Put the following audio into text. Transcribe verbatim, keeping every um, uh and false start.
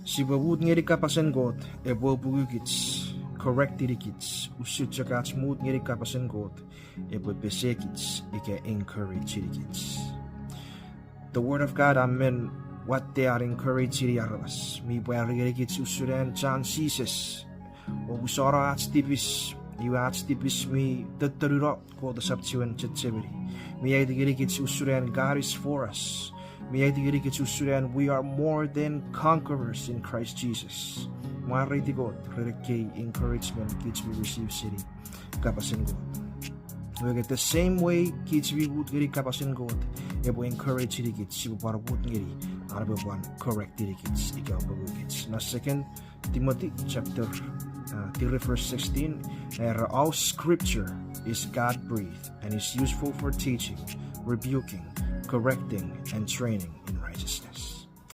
Sipwe mut ngeni kapasen Kot epwe opukukich, correct-inikich, usun chok ach mut ngeni kapasen Kot epwe pesekich ika encourage-inikich. The word of God a men watte an encourage-ini aramas. Mi pwari ngenikich usun an chan Jises omusano ach tipis, iwe ach tipis mi tottonuno, Kot esap chiwen chechemeni. Mi aiti ngenikich usun an God is for us. Mi aiti ngenikich usun an we are more than conquerors in Christ Jesus. Mwareiti Kot ren ekkei encouragement kich mi receive seni kapasen Kot. Iwe ke the same way kich mi mut ngeni kapasen Kot epwe encourage-inikich, sipwe pwan mut ngeni an epwe pwan correct-inikich ika opukukich. Na Second Timothy chapter, uh, three verse sixteen, era, all scripture is God-breathed and is useful for teaching, rebuking, correcting, and training in righteousness.